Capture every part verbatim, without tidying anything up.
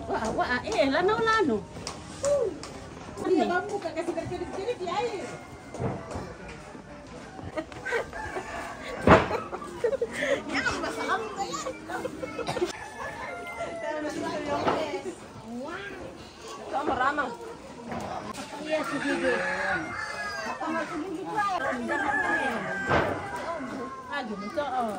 Wah, wah, eh, lano, lano. Iya, kamu buka kasih berkedip-kedip ya, air. Ya, masalah ya. Wah. Sama Rama. Iya, setuju. Apa nggak setuju, Pak? Aduh, betul.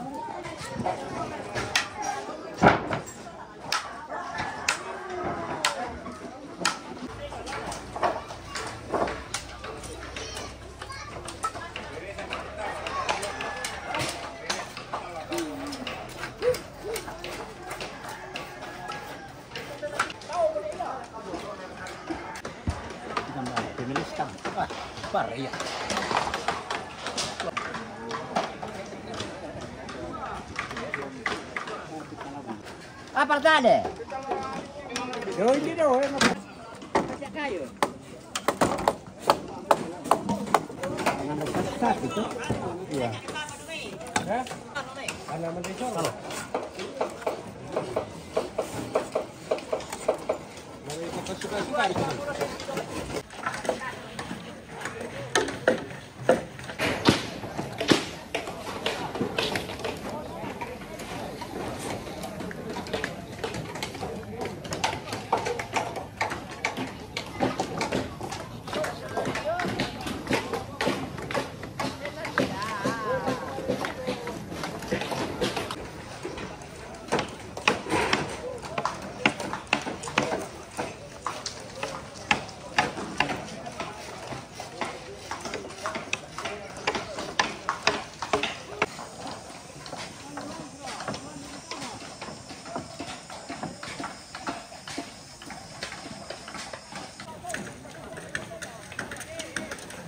Para iya. Ah, partale. Yo, hindi daw, eh. Ano pa sa ito? Iya. Ha? Ano naman ito? Ano?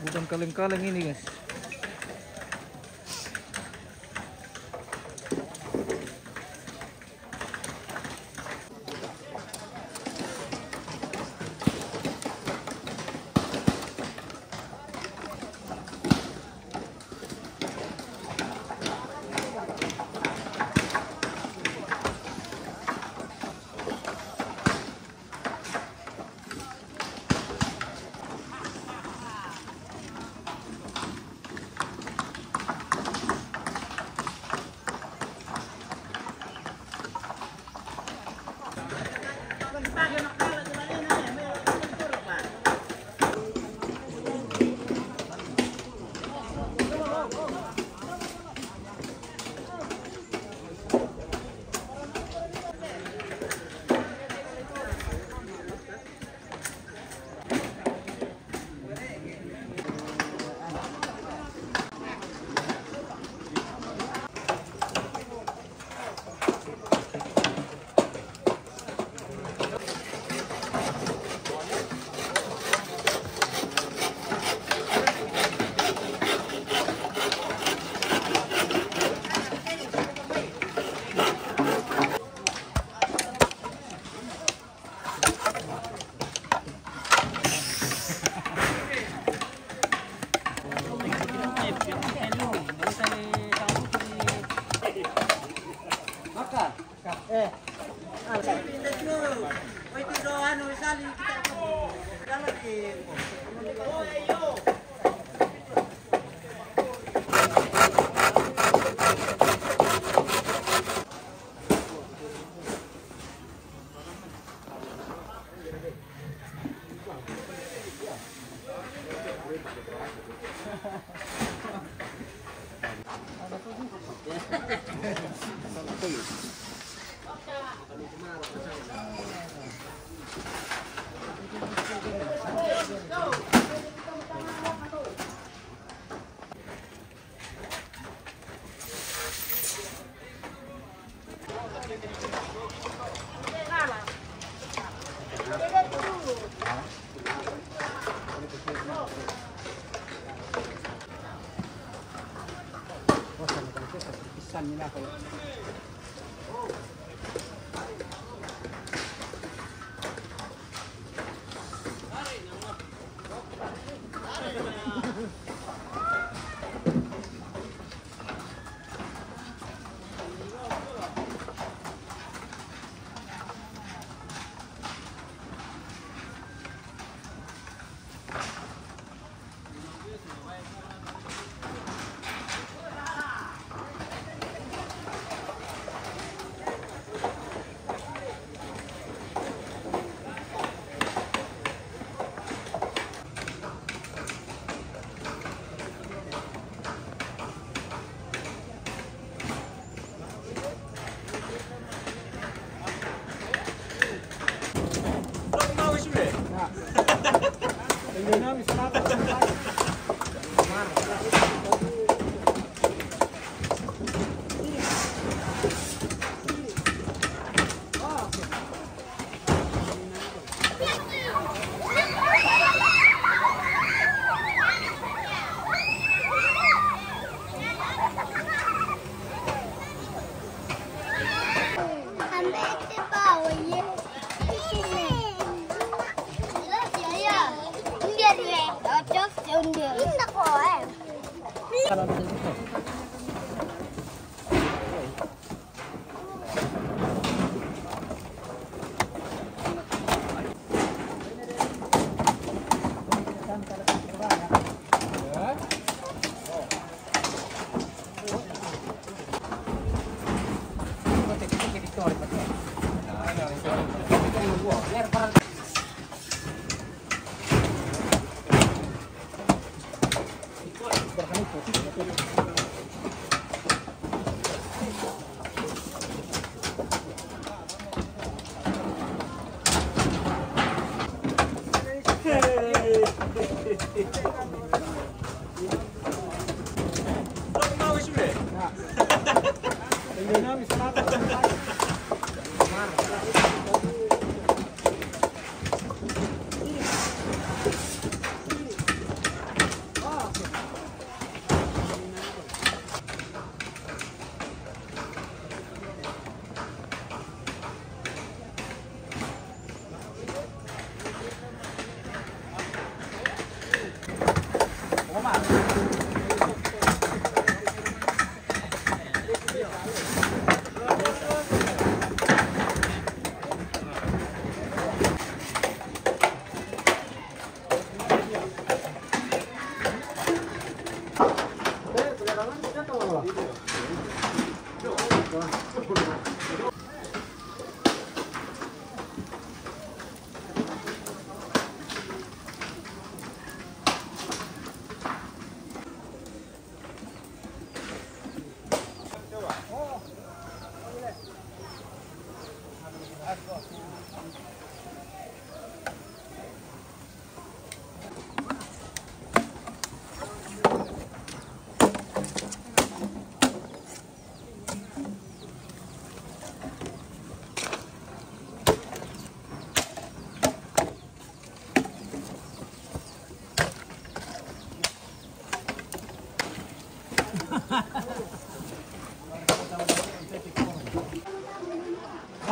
Bukan kaleng-kaleng ini, guys.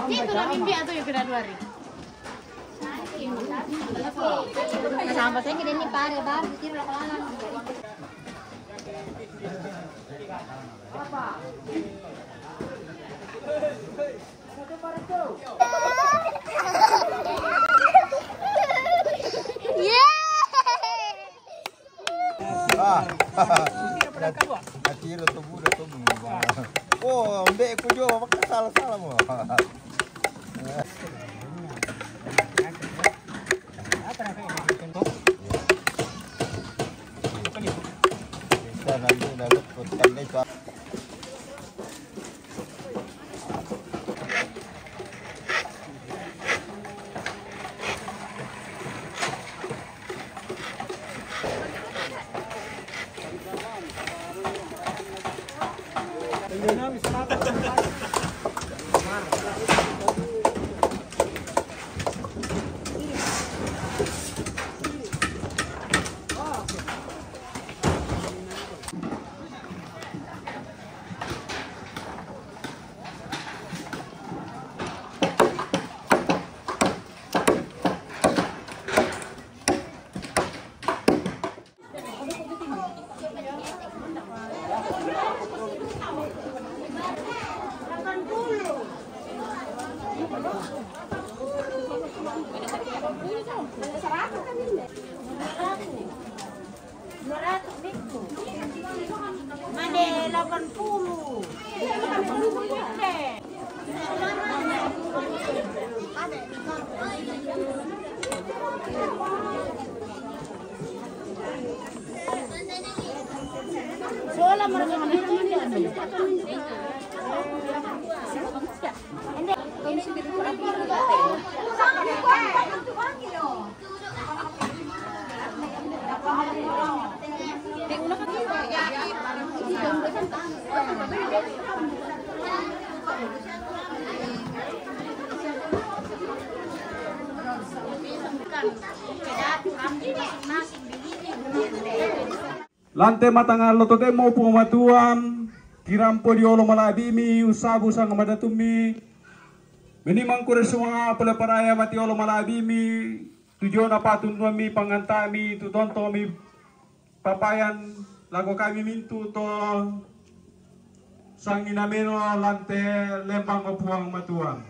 Itu lah mimpi atau yang kedua hari. Sampai saya kira ini pare baru, kira lah. Ah, ati lo to buda to. Oh, mbe ko jo, baka sala-sala mo. Bisa nanti udah luput kan itu. Dua ratus ribu. Mana delapan puluh? Sola mereka. Lante matangallo totemo Puang Matua, kirampo di olo malabimi, usabu sanga madatummi, meni mangkure sumanga pole paraya mati olo malabimi, tujona patunduammi pangantami, tu tontomi papayan Lako kami mintu to sanginameno lante lembang o Puang Matua.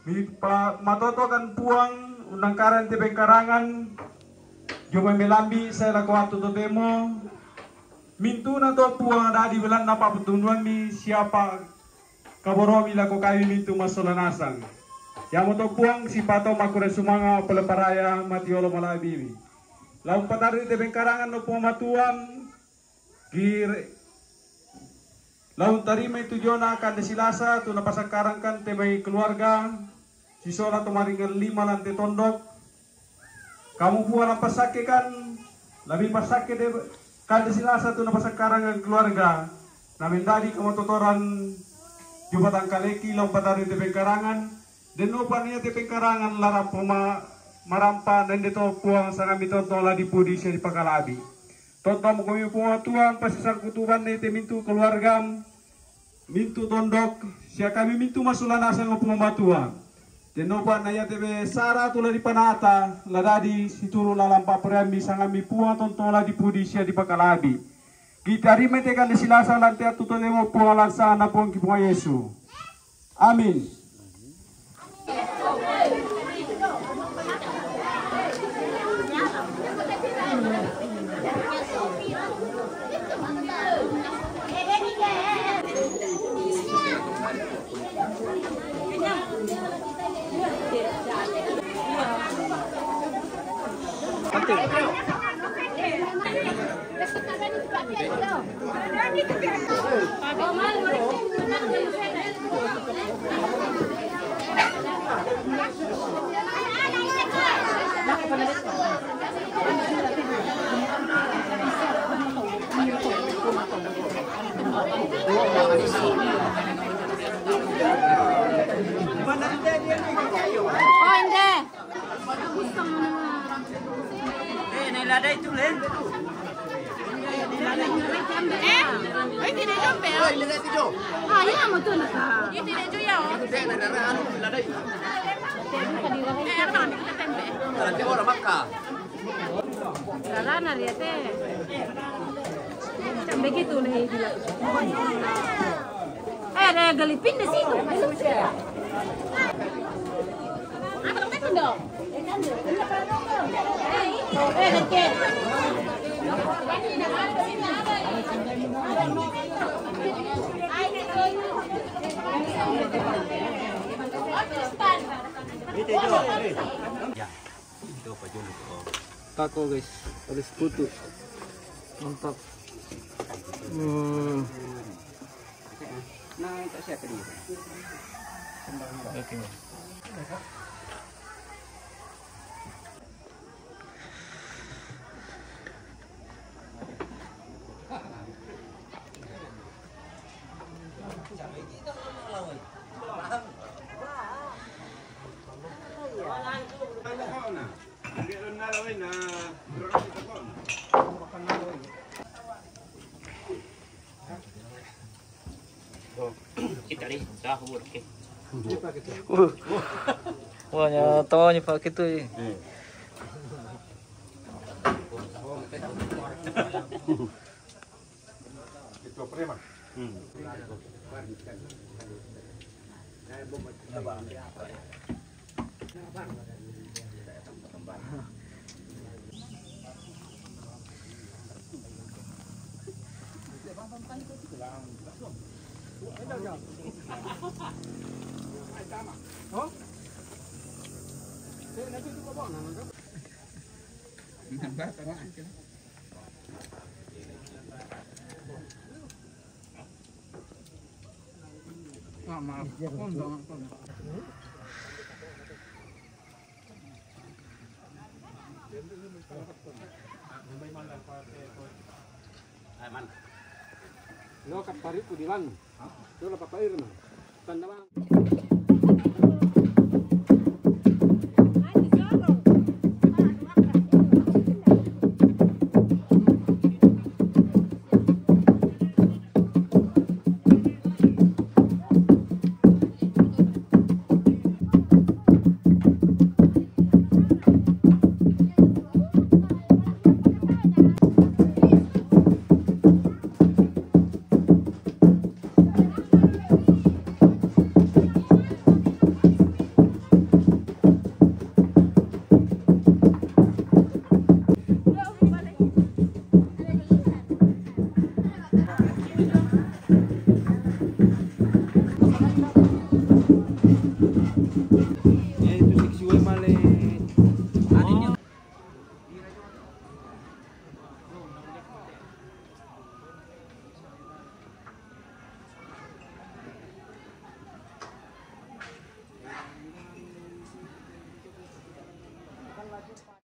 Mi pa-, matoto kan Puang unangkaran te pengkarangan, jo mai melambi sai lako atu totemo, mintuna to Puang dadi belanna paputunuammi siapa kaboromi lako kami mintu massola nasang. Iamoto Puang sipato makkure sumanga pole paraya matiolo malabimi. Lao patarru te pengkarangan no Puang Matuang, gire. Lao tarimai tu jona kande silasa tu napasakkarangkan te mai keluarga, sisola to maringan lima lante tondok, Kamu pua la passakke kan, lebbi passakke de kande silasa tu napasakkarang keluarga, na mendadi kamu totoran jubatan kaleki lao patarru te pengkarangan, den nopa nia te pengkarangan la rampo ma-, marampa nende to Puang sangami tontong la dipudi sia dipakalabi. Tontong komi Puang Tuang pasisangkutuban ne te mintu keluargam, mintu tondok, sia kami mintu massola nasang Puang Matua. Tennopa na ia tebe sara tu la dipanata, la dadi situru lalang papereammi sangami Puang tontong la dipudi sia dipakalabi. Kita rima te kande silasa lante atu totemo Puang lansana Puang ki Puang Yesu. Amin. Oh, inde. Eh, naik lada itu, Len. Eh, oh, ini naik dompet, ya? Ah, iya, mau tuh, nak. Ini naik itu, ya, oh. Eh, apa namanya? Tempe. Nanti orang makan. Rarana ria te. Macam begitu nih bilang. Eh, ada galipin di situ. Apa itu dong? Eh, kecil. Ya. Tako guys, oleh sekutu. Mantap. Hmm. Nah, itu siapa dia? Oke. Kita ni, dah umur ke. Wah, nyata ni pakai tu. Itu preman. Hmm. Lo kapariku di lang. Lo papa Irma. Tanda bang.